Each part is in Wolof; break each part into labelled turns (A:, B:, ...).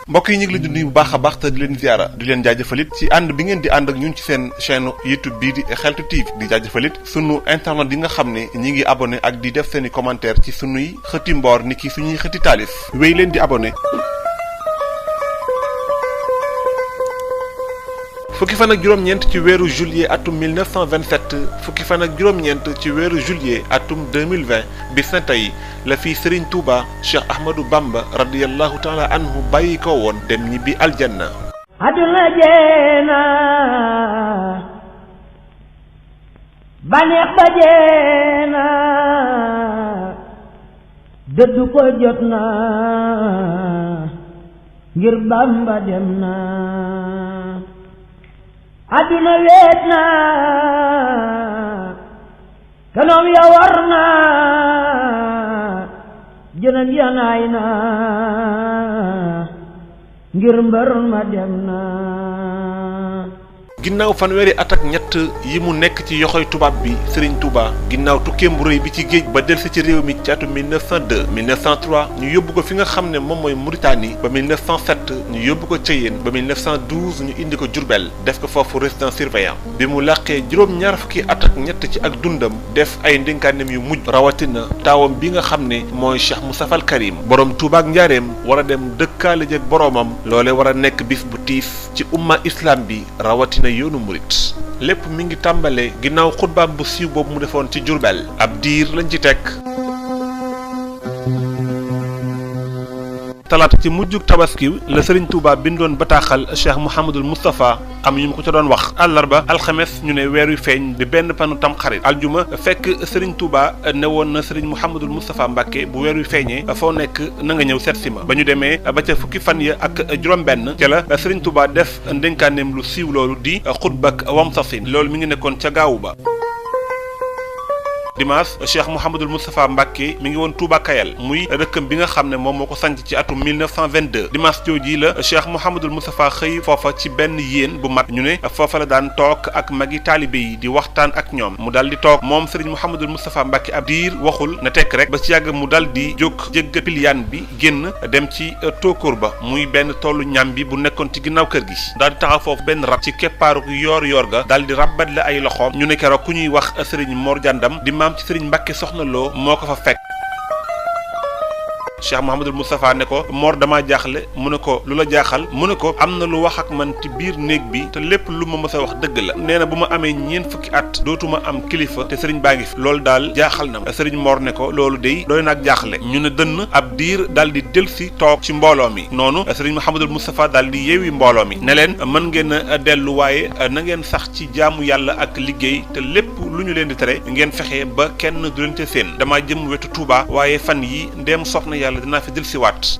A: mbokk yi ñu ngi leen di nuyu bu baax a baax te di leen ziara di leen jaajëfalit ci ànd bi ngeen di ànd ak ñun ci seen chaîne YouTube bii di Xeltu TV di jaajëfalit sunu internet yi nga xam ne ñi ngi abonné ak di def seeni commentaire ci sunuy xëti mboor ni ki suñuy xëti taalif wéy leen di abonné. fukki fan ak juróom-ñeent ci weeru juillet atum 1927 fukki fan ak juróom-ñeent ci weeru juillet atum 2020 bis na tey la fi Serigne Touba Cheikh Ahmadou Bamba radiyallahu taala anhu bàyyi ko woon dem ñibbi aljanna.
B: aduna jeena baneex ba jeena dëddu ko jot na ngir Bamba dem na. aduna weet na kanoom ya war na jënam ya naay na ngir mbër ma dem na.
A: ginnaaw fanweeri at ak ñett yi mu nekk ci yoxoy tubaab bi Serigne Touba ginnaaw tukkeem bu rëy bi ci géej ba delsi ci réew mi ci atum 1902 1903 ñu yóbbu ko fi nga xam ne moom mooy Mauritanie ba 1907 ñu yóbbu ko Thiéyène ba 1912 ñu indi ko Diourbel def ko foofu résidence surveillant bi mu làqee juróom-ñaar fukki at ak ñett ci ak dundam def ay ndénkaanem yu mujj rawatina taawam bi nga xam ne mooy Cheikh Moustapha Al Karim borom Touba ak Njaareem war a dem dëkkaale jeeg boroomam loole war a nekk bis bu tiis ci umma islam bi rawatina yoonu murit lépp mi ngi tàmbalee ginnaaw xutbaam bu siiw boobu mu defoon ci Jurbel ab diir lañ ci teg talaata ci mujjug tabaski la Serigne Touba bindoon bataaxal Cheikh Mouhamadul Moustapha am ñu ko ca doon wax àllarba alxames ñu ne weer wi feeñ di benn panu tam xarit aljuma fekk Serigne Touba ne woon na Serigne Mouhamadul Moustapha Mbacke bu weer wi feeñee foo nekk na nga ñëw seet si ma ba ñu demee ba ca fukki fan ya ak juróom-benn ca la Serigne Touba def ndénkaaneem lu siiw loolu di xutbak wamsasin loolu mi ngi nekkoon ca gaawu ba. dimanche Cheikh Mouhamadul Moustapha Mbacke mi ngi woon Touba Kayal muy dëkkam bi nga xam ne moom moo ko sanc ci atum 1922 dimanche jooji la Cheikh Mouhamadul Moustapha xëy foofa ci benn yéen bu mag ñu ne foofa la daan toog ak magi taalibe yi di waxtaan ak ñoom mu dal di toog moom Serigne Mouhamadul Moustapha Mbacke ab diir waxul na tekk rek ba ci yàgg mu dal di jóg jégga piliyaan bi génn dem ci tóokóor ba muy benn toolu ñam bi bu nekkoon ci ginnaaw kër gi daal di taxaw foofu benn rab ci keppaaru yoor ga daal di rabat la ay loxoom ñu ne keroog ku ñuy wax Serigne Mor Jandam di ci Serigne Mbacke soxna loo moo ko fa fekk Cheikh Mouhamadul Moustapha ne ko Mor dama jaaxle mu ne ko lu la jaaxal mu ne ko am na lu wax ak man ci biir néeg bi te lépp lu ma mës a wax dëgg la nee na bu ma amee ñeent fukki at dootuma am kilifa te Serigne baa ngi fi loolu daal jaaxal na ma Serigne Mor ne ko loolu dey doy naag jaaxle ñu ne dënn ab diir daal di delsi toog ci mbooloo mi noonu Serigne Mouhamadul Moustapha daal di yeewi mbooloo mi ne leen mën ngeen a dellu waaye na ngeen sax ci jaamu yàlla ak liggéey te lépp lu ñu leen di tere ngeen fexe ba kenn du leen te seen damaa jëm wetu Touba waaye fan yi ndeem soxna yàlla dinaa fi dellusiwaat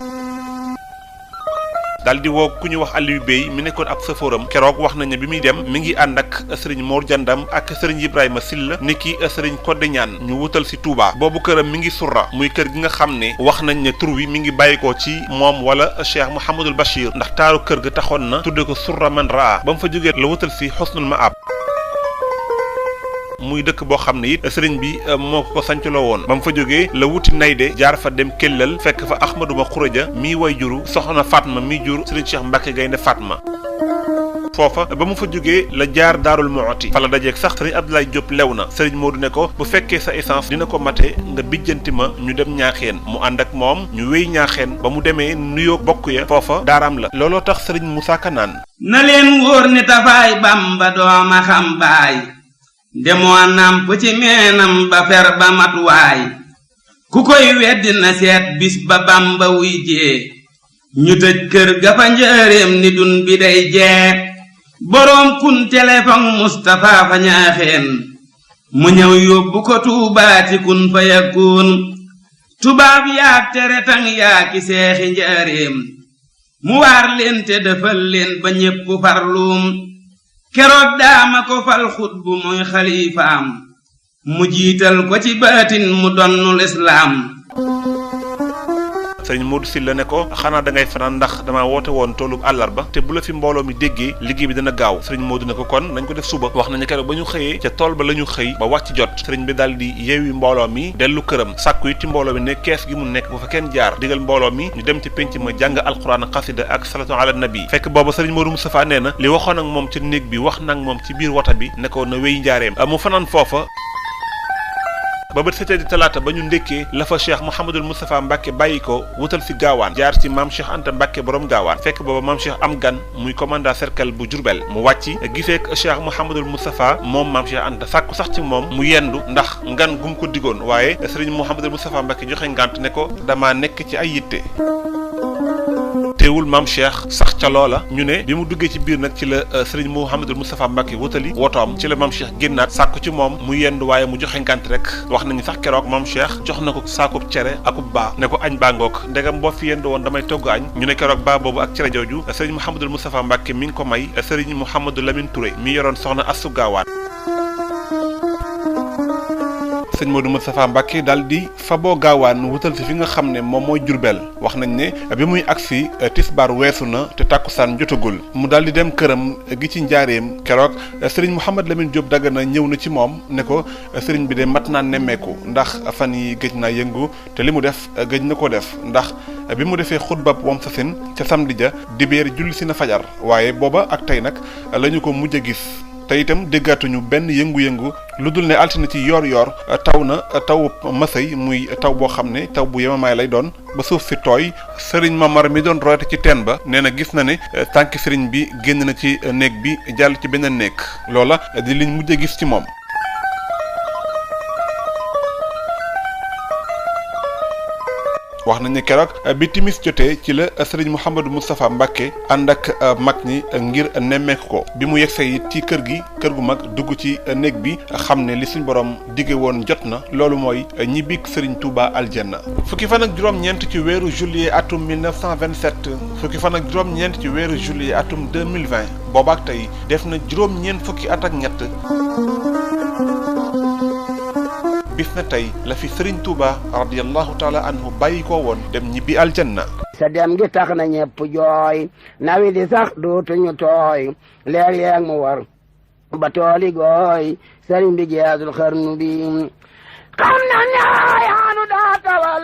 A: daal di woo ku ñu wax Aliou Bey mi nekkoon ab safóoram keroog wax nañ ne bi muy dem mi ngi ànd ak Serigne Mor Jandam ak Serigne Ibrahima Silla niki Serigne Codé Ñaan ñu wutal si Touba boobu këram mi ngi surra muy kër gi nga xam ne wax nañ ne tur wi mi ngi bàyyikoo ci moom wala Cheikh Mouhamadul Bachir ndax taaru kër ga taxoon na tudde ko surra man raa ba mu fa jógee la wutal si Xusnul Maab muy dëkk boo xam ne it sëriñ bi moo ko sancloo woon ba mu fa jógee la wuti nayde jaar fa dem Kellal fekk fa Ahmaduma Xuraja mii way juru soxna Fatma mi jur sëriñ Cheikh Mbacke Gaynde Fatma foofa ba mu fa jógee la jaar Daarul Muxti fa la dajeeg sax sëriñ Abdoulaye Diop lew na sëriñ Modou ne ko bu fekkee sa essence dina ko mate nga bijjanti ma ñu dem ñaaxeen mu ànd ak moom ñu wéy ñaaxeen ba mu demee nuyoo bokk ya foofa daaraam la looloo tax sëriñ Moussa Kanaan
C: na leen wóor ni tafaay Bamba dooma xam baay demoo namp ci meenam ba fer ba matuwaay ku koy weddi na seet bis ba Bamba wuy jee ñu tëj kër ga fa njëreem ni dun bi day jee boroom kun téléphone Mustapha fa ñaaxeen mu ñëw yóbbu ko tuubaati kun fa yakkuun tubaab yaak tere tang yaaki seexi njëreem mu waar leen te defal leen ba ñépp farluum keroog daama ko fal xutbu muy xalifaam mu jiital ko ci baatin mu donnul islaam
A: sëriñ Modou Sylla ne ko xanaa da ngay fanaan ndax dama woote woon toolub àllarba te bu la fi mbooloo mi déggee liggéey bi dana gaaw sëriñ Modou ne ko kon nañ ko def suba. wax nañu keroog ba ñu xëyee ca tool ba la ñu xëy ba wàcc jot sëriñ bi daal di yeewi mbooloo mi dellu këram sàkku it ci mbooloo mi ne kees gi mu nekk bu fa kenn jaar digal mbooloo mi ñu dem ci penc ma jàng alquran ak xasida ak salatu ala nabi fekk booba sëriñ Modou Moustapha nee na li waxoon ak moom ci néeg bi wax nag moom ci biir wata bi ne ko na wéy njaareem mu fanaan foofa ba bët setee di talaata ba ñu ndékkee la fa cheikh Mouhamadul Moustapha Mbacke bàyyi ko wutal si gaawaan jaar ci maam Cheikh Anta Mbacke borom gaawaan fekk booba maam Cheikh am gan muy commandant cercle bu Diourbel mu wàcc giseek cheikh Mouhamadul Moustapha moom maam Cheikh Anta sàkku sax ci moom mu yendu ndax ngan gum ko digoon waaye sëriñ Mouhamadul Moustapha Mbacke joxe ngant ne ko dama nekk ci ay yitte. teewul maam Cheikh sax ca loola ñu ne bi mu duggee ci biir nag ci la sëriñ Mouhamadul Moustapha Mbacke wutali wotoom ci la maam Cheikh génnaat sàkku ci moom mu yendu waaye mu joxe ngant rek wax nañu sax keroog maam Cheikh jox na ko saakub cere akub baa ne ko añ baa ngoog ndegam boo fi yendu woon damay togg añ ñu ne keroog baa boobu ak cere jooju sëriñ Mouhamadul Moustapha Mbacke mi ngi ko may sëriñ Mouhamadou Lamine Touré mi yoroon soxna Astou Gawane. sëñ Modou Moustapha Mbacke daal di faboo gaawaan wutal si fi nga xam ne moom mooy Jurbel wax nañ ne bi muy agsi tisbaar weesu na te tàkkusaan jotagul mu daal di dem këram gi ci njaareem keroog sëriñ Mouhamad Lamine Diop Dagana ñëw na ci moom ne ko sëriñ bi de mat naa nemmeeku ndax fan yi gëj naa yëngu te li mu def gëj na ko def ndax bi mu defee xutbab wam sa sin ca samedi ja dibéer julli si na fajar waaye booba ak tey nag la ñu ko mujj a gis te itam déggaatuñu benn yëngu-yëngu lu dul ne altine ci yoor taw na taw masay muy taw boo xam ne taw bu yemamaay lay doon ba suuf si tooy sëriñ Mamar mi doon roote ci teen ba nee na gis na ne tànki sëriñ bi génn na ci néeg bi jàll ci beneen néeg loola di liñ mujj a gis ci moom. wax nañ ne keroog bi timis jotee ci la sëriñ Mouhamadou Moustapha Mbacke ànd ak mag ñi ngir nemmeeku ko bi mu yegsee it ci kër gi kër gu mag dugg ci néeg bi xam ne li suñ borom dige woon jot na loolu mooy ñibbik sëriñ Touba aljanna. fukki fan ak juróom-ñeent ci weeru juillet atum 1927 fukki fan ak juróom-ñeent ci weeru juillet atum 2020 boobaak tey def na juróom-ñeent fukki at ak ñett. bis na tey la fi Serigne Touba radiyallahu taala anhu bàyyi ko woon dem ñibbi aljanna.
D: sa dem gi tax na ñepp jooy nawi di sax dootuñu tooy léeg-léeg mu war ba tooli gooy sëriñ bi jeexul xarnu bi xam na ñaayaanu daa tawal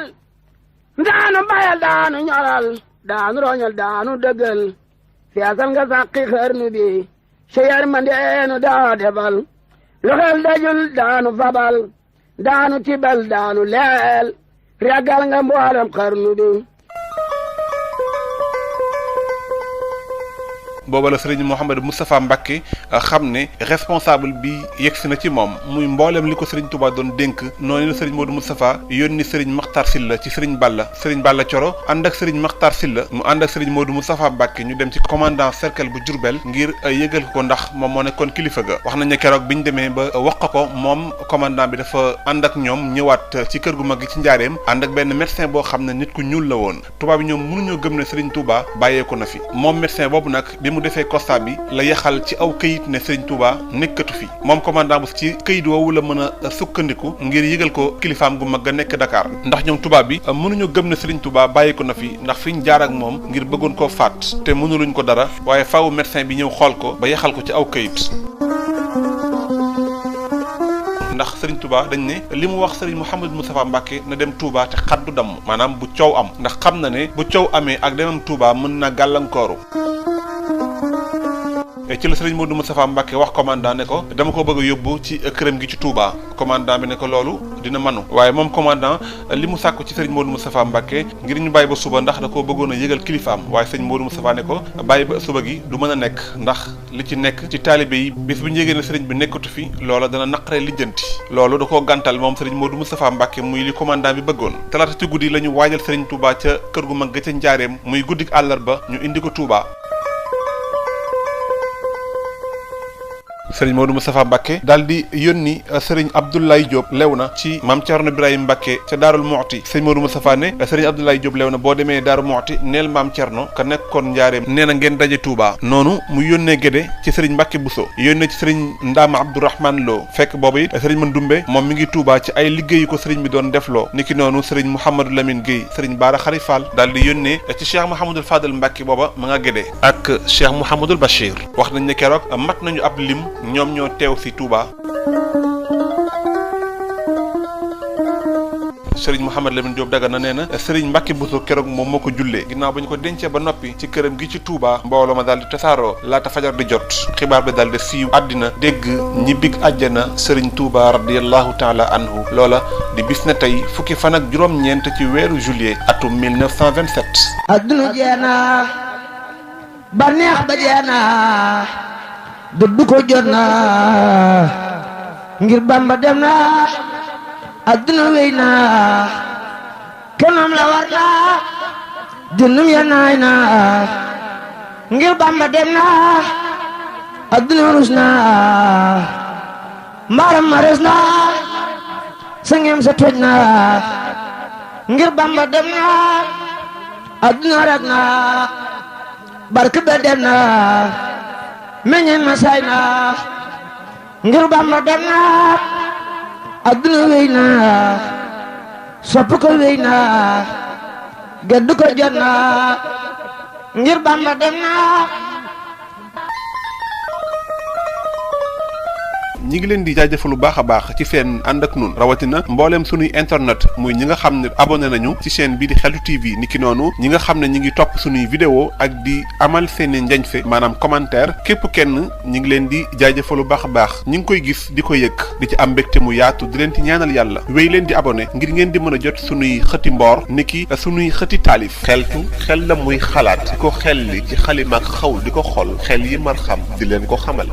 D: daanu bayal daanu ñoral daanu roñal daanu dëggal feesal nga sàqi xarnu bi sa yërmandeenu daa defal lu xel dajul daanu fabal daanu tibal daanu leel ragal nga mboolem xarnu bi.
A: booba la sëriñ Mouhamadou Moustapha Mbacke xam ne responsable bi yegsi na ci moom muy mboolem li ko sëriñ Touba doon dénk noonu la sëriñ Modou Moustapha yónni sëriñ Makhtar Sylla ci sëriñ Balla Coro ànd ak sëriñ Makhtar Sylla mu ànd ak sëriñ Modou Moustapha Mbacke ñu dem ci commandant cercle bu Diourbel ngir yëgal ko ndax moom moo nekkoon kilifa ga wax nañ ne keroog bi ñu demee ba wax ko moom commandant bi dafa ànd ak ñoom ñëwaat ci kër gu mag gi ci njaareem ànd ak benn médecin boo xam ne nit ku ñuul la woon tubaab bi ñoom mënuñoo gëm ne sëriñ Touba bàyyeeku na fi moom médecin boobu nag mu defee constat bi la yaxal ci aw këyit ne Serigne Touba nekkatu fi moom commandant bu ci këyit woowu la mën a sukkandiku ngir yëgal ko kilifaam gu mag ga nekk Dakar ndax ñoom tubaab bi mënuñu gëm ne Serigne Touba bàyyi ko na fi ndax fi ñu jaar ak moom ngir bëggoon koo faat te mënuluñ ko dara waaye faaw médecin bi ñëw xool ko ba yaxal ko ci aw këyit. ndax Serigne Touba dañ ne li mu wax Serigne Mouhamadou Moustapha Mbacke na dem Touba te xaddu damm maanaam bu coow am ndax xam na ne bu coow amee ak demam Touba mën na gàllankooru. ci la sëriñ Modou Moustapha Mbacke wax commandant ne ko dama ko bëgg a yóbbu ci këram gi ci Touba commandant bi ne ko loolu dina manu waaye moom commandant li mu sàkku ci sëriñ Modou Moustapha Mbacke ngir ñu bàyyi ba suba ndax da koo bëggoon a yëgal kilifaam waaye sëriñ Modou Moustapha ne ko bàyyi ba suba gi du mën a nekk ndax li ci nekk ci taalibe yi bis bu ñu yëgee ne sëriñ bi nekkatu fi loola dana naqaree lijjanti loolu da koo gàntal moom sëriñ Modou Moustapha Mbacke muy li commandant bi bëggoon talaata ci guddi la ñu waajal sëriñ Touba ca kër gu mag ga ca njaareem muy guddik àllarba ñu indi ko Touba sëriñ Modou Moustapha Mbacke daal di yónni sëriñ Abdoulaye Diop Léona ci maam Thierno Birahim Mbacke ca Daarul Muxti sëriñ Modou Moustapha ne sëriñ Abdoulaye Diop Léona boo demee Daaru Muxti neel maam Thierno ka nekkoon njaareem nee na ngeen daje Touba noonu mu yónnee Gédé ci sëriñ Mbacke Bousso yónnee ci sëriñ Ndama Abdourahmane Lo fekk boobu it sëriñ Mandoumbe moom mi ngi Touba ci ay liggéeyu ko sëriñ bi doon defloo niki noonu sëriñ Mouhamadou Lamine Guèye sëriñ Baara Xari Fall daal di yónnee ci Cheikh Mouhamadul Fadal Mbacke booba ma nga Gédé ak Cheikh Mouhamadul Bachir wax nañ ne keroog mat nañu ab lim ñoom ñoo teew si Touba. Sëriñ Mouhamed Lamine Diop Dagana nee na Sëriñ Mbacke Bousso keroog moom moo ko jullee ginnaaw ba ñu ko dencee ba noppi ci këram gi ci Touba mbooloo ma daal di tasaaroo laata fajar di jot xibaar bi daal di siiw àddina dégg ñibbig àjjana Sëriñ Touba radiyallahu taala anhu loola di bis na tey fukki fan ak juróom-ñeent ci weeru juillet atum 1927.
B: adduna jeena ba neex ba jeena dëddu ko jot na ngir Bamba dem na adduna wéy na kenam la war na jënnum ya naay na ngir Bamba dem na adduna rus na mbaaram ma res na sangem sa toj na ngir Bamba dem na adduna rag na barke ba dem na meññeen ma say na ngir Bamba dem na adduna wéy na sopp ko wéy na geddu ko jot na ngir Bamba dem na.
A: ñi ngi leen di jaajëfal lu baax a baax ci seen ànd ak nun rawatina mbooleem sunuy internet muy ñi nga xam ne abonné nañu ci chaîne bi di Xeltu TV niki noonu ñi nga xam ne ñi ngi topp sunuy vidéo ak di amal seeni njañse maanaam commentaire képp kenn ñi ngi leen di jaajëfal lu baax a baax ñi ngi koy gis di ko yëg di ci am mbégte mu yaatu di leen ci ñaanal yàlla wéy leen di abonné ngir ngeen di mën a jot sunuy xëti mboor niki sunuy xëti taalif xeltu xel la muy xalaat di ko xel li ci xalima ak xawul di ko xol xel yi mar xam di leen ko xamal